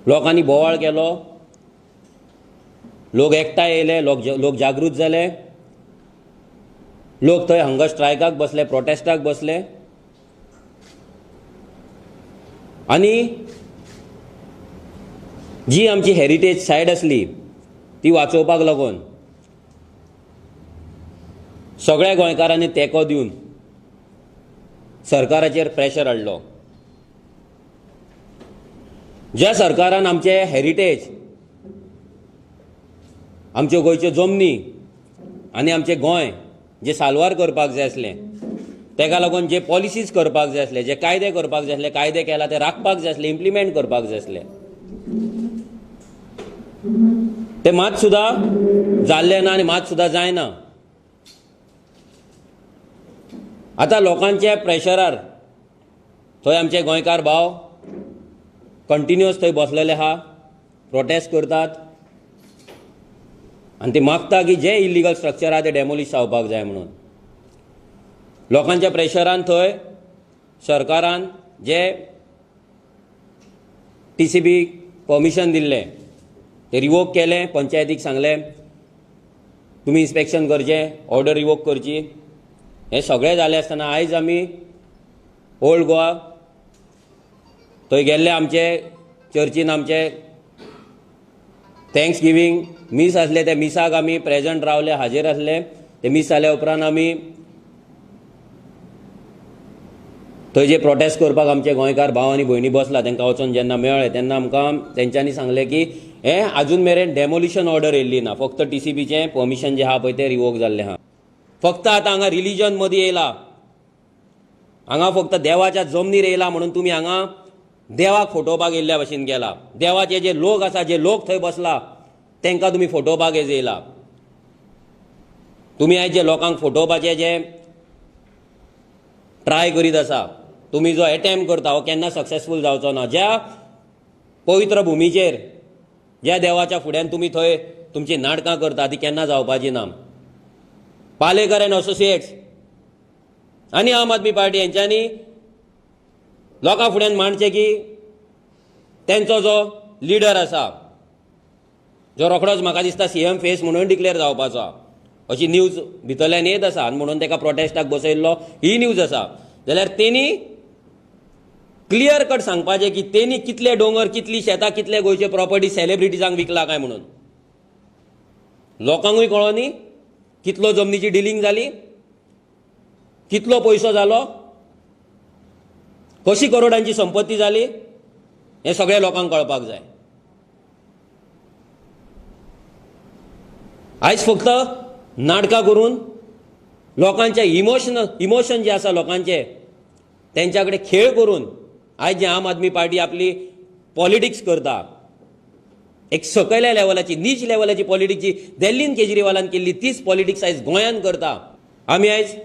लोकांनी बोवाळ केलो, लोक एकठांय येयले, लोक जागृत जाले, लोक थंय हंगर स्ट्रायकाक बसले, प्रोटेस्टाक बसले आनी जी आमची हेरिटेज सायट आसली ती वाचोवपाक लागून सगळ्या गोंयकारांनी तेंको दिवन सरकाराचेर प्रेशर हाडलो. ज्या सरकारान आमचे हेरिटेज, आमच्यो गोंयच्यो जमनी आनी आमचें गोंय जे साल्वार करपाक जाय आसलें, तेका लागून जे पॉलिसीज करपाक जाय आसले, जे कायदे करपाक जाय आसले, कायदे केला ते राखपाक जाय आसले, इम्प्लिमेंट करपाक जाय आसले, ते मात सुद्दां जाल्ले ना आनी मात सुद्दां जायना. आतां लोकांच्या प्रेशरार थंय आमचे गोंयकार भाव कंटिन्युअस थंय बसलेले आहा, प्रोटेस्ट करतात आनी ते मागता की जे इलिगल स्ट्रक्चर आहा ते डेमोलिश जावपाक जाय म्हणून. लोकांच्या प्रेशरान थंय सरकारान जे TCB permission दिल्लें ते रिवोक केलें, पंचायतीक सांगलें तुमी इन्स्पेक्शन करचें, ऑर्डर रिवोक करची. हें सगळें जालें आसतना आयज आमी ओल्ड गोवा थंय गेल्ले, आमचे चर्चीन आमचे thanks giving मीस आसलें, त्या मिसाक आमी प्रेजंट रावले, हाजीर आसले. ते मीस जाल्या उपरांत आमी थंय जे प्रोटेस्ट करपाक आमचे गोंयकार भाव आनी भयणी बसला तांकां वचोन जेन्ना मेळ्ळे तेन्ना आमकां तेंच्यांनी सांगलें की हें आजून मेरेन डेमोलिशन ऑर्डर येयल्ली ना, फक्त TCBचें परमिशन जें आहा पळय तें रिवोक जाल्लें आहा. फक्त आतां हांगा रिलीजन मदीं येयला, हांगा फक्त देवाच्या जमनीर येयला म्हणून तुमी हांगा देवाक फटोवपाक येयल्ल्या भशेन गेला. देवाचे जे लोक आसा, जे लोक थंय बसला तांकां तुमी फटोवपाक येयला. तुमी आयज जे लोकांक फटोवपाचे जे ट्राय करीत आसा, तुमी जो एटेम्प्ट करता हो केन्ना सक्सेसफूल जावचो ना. ज्या पवित्र भुमीचेर, ज्या देवाच्या फुड्यान तुमी थंय तुमची नाटकां करता ती केन्ना जावपाची ना. पालेकर एन्ड असोसिएट्स आनी आम आदमी पार्टी हेंच्यांनी लोकां फुड्यान मांडचें की तेंचो जो लिडर आसा, जो रोखडोच म्हाका दिसता CM face म्हणून डिक्लेअर जावपाचो अशी न्यूज भितरल्यान येत आसा आनी म्हणून तेका प्रोटेस्टाक बसयल्लो ही न्यूज आसा, जाल्यार तेणी क्लियर कट सांगपाचें की तेणी कितले दोंगर, कितली शेतां, कितले गोंयचे प्रॉपर्टी सेलिब्रिटीजांक विकला काय म्हणून. लोकांकूय कळो न्ही कितलो जमनीची डिलींग जाली, कितलो पयसो जालो, कशी करोडांची संपत्ती जाली, हें सगळें लोकांक कळपाक जाय. आयज फक्त नाटकां करून लोकांचे इमोशन जे आसा लोकांचे तेंच्या कडेन खेळ करून आयज जे आम आदमी पार्टी आपली पॉलिटिक्स करता, एक सकयल्या लेवलाची, नीच लेवलाची पॉलिटिक्स जी दिल्लीन केजरीवालान केल्ली तीच पॉलिटिक्स आयज गोंयान करता. आमी आयज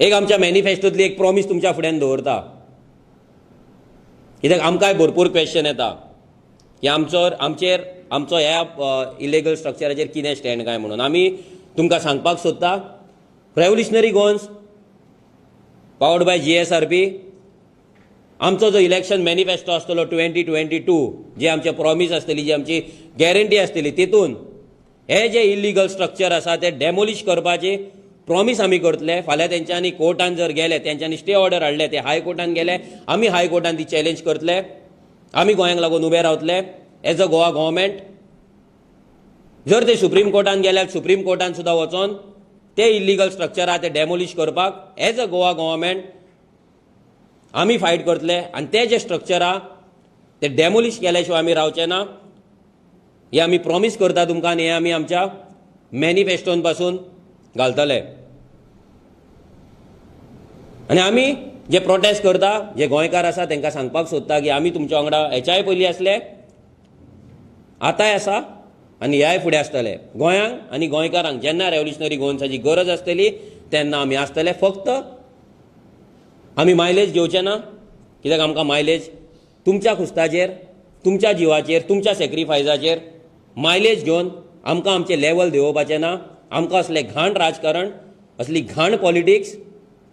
एक आमच्या मॅनिफेस्टोंतली एक प्रॉमीस तुमच्या फुड्यान दवरता, कित्याक आमकांय भरपूर क्वेश्चन येता की आमचेर आमचो ह्या इलिगल स्ट्रक्चराचेर कितें स्टँड काय म्हणून. आमी तुमकां सांगपाक सोदता, revolutionary Goans powered by GSRP आमचो जो इलेक्शन मॅनिफेस्टो आसतलो 2022, जे आमचे प्रॉमीस आसतली, जी आमची गॅरंटी आसतली, तेतून हे जे इलिगल स्ट्रक्चर आसा ते डेमोलिश करपाची प्रॉमीस आमी करतले. फाल्यां तेंच्यांनी कोर्टान जर गेले, तेंच्यांनी स्टे ऑर्डर हाडले, ते हायकोर्टान गेले, आमी हायकोर्टान ती चॅलेंज करतले. आमी गोंयांक लागून उबे रावतले एज अ गोवा गव्हर्मेंट. जर ते सुप्रीम कोर्टान गेल्यार सुप्रीम कोर्टान सुद्दां वचोन ते इलिगल स्ट्रक्चर आहा ते डेमोलिश करपाक एज अ गोवा गव्हर्मेंट आमी फायट करतले आनी ते जे स्ट्रक्चर आहा ते डेमोलिश केल्या शिवाय आमी रावचे ना, हे आमी प्रॉमीस करता तुमकां आनी हे आमी आमच्या मॅनिफेस्टोन पासून घालतले. आनी आमी जे प्रोटेस्ट करता, जे गोंयकार आसा तांकां सांगपाक सोदता की आमी तुमच्या वांगडा हेच्याय पयलीं आसले, आतांय आसा आनी ह्याय फुडें आसतले. गोंयांक आनी गोंयकारांक जेन्ना रेव्होल्युशनरी गोवन्साची गरज आसतली तेन्ना आमी आसतले. फक्त आमी मायलेज घेवचे ना, कित्याक आमकां मायलेज तुमच्या खुस्ताचेर, तुमच्या जिवाचेर, तुमच्या सॅक्रिफायसाचेर मायलेज घेवन आमकां आमचें लेवल देंवोवपाचें ना. आमकां असलें घाण राजकारण, असली घाण पॉलिटिक्स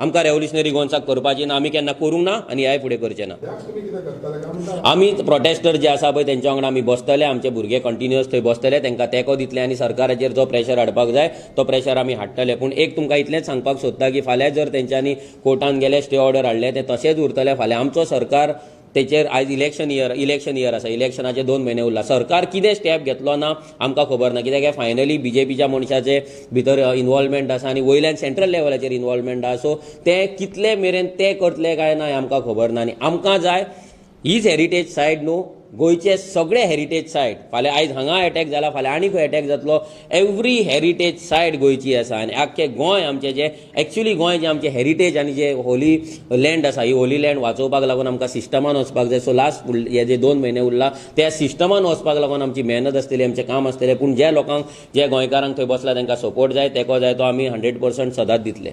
आमकां रेवोल्युशनरी गोवन्साक करपाची ना, आमी केन्ना करूंक ना आनी ह्याय फुडें करचे ना. तुमी कितें करतले काय म्हणटा? आमी प्रोटेस्टर जे आसा पळय तेंच्या वांगडा आमी बसतले, आमचे भुरगे कंटिन्युअस थंय बसतले, तांकां तेंको दितले आनी सरकाराचेर जो प्रेशर हाडपाक जाय तो प्रेशर आमी हाडटले. पूण एक तुमकां इतलेंच सांगपाक सोदता की फाल्यां जर तेंच्यांनी कोर्टान गेले, स्टे ऑर्डर हाडले, ते तशेंच उरतले. फाल्यां आमचो सरकार तेचेर आयज इलेक्शन इयर आसा, इलेक्शनाचे 2 म्हयने उरला, सरकार कितें स्टेप घेतलो ना आमकां खबर ना, कित्याक फायनली बीजेपीच्या मनशाचे भितर इन्वॉल्वमेंट आसा आनी वयल्यान सेंट्रल लेवलाचेर इन्वॉल्वमेंट आसा. सो ते कितले मेरेन ते करतले काय ना हें आमकां खबर ना. आनी आमकां जाय हीच हेरिटेज सायट न्हू, गोंयचे सगळे हेरिटेज सायट. फाल्यां आयज हांगा एटॅक जाला, फाल्यां आनी खंय एटॅक जातलो, एवरी हेरिटेज सायट गोंयची आसा. आनी आख्खे गोंय आमचें जें एक्चुली गोंय जें आमचें हेरिटेज आनी जें होली लँड आसा, ही होली लँड वाचोवपाक लागून आमकां सिस्टमान वचपाक जाय. सो लास्ट हे जे 2 म्हयने उरला त्या सिस्टमान वचपाक लागून आमची मेहनत आसतली, आमचें काम आसतलें. पूण ज्या लोकांक, ज्या गोंयकारांक थंय बसला तांकां सपोर्ट जाय, तेंको जाय, तो आमी 100% सदांच दितले.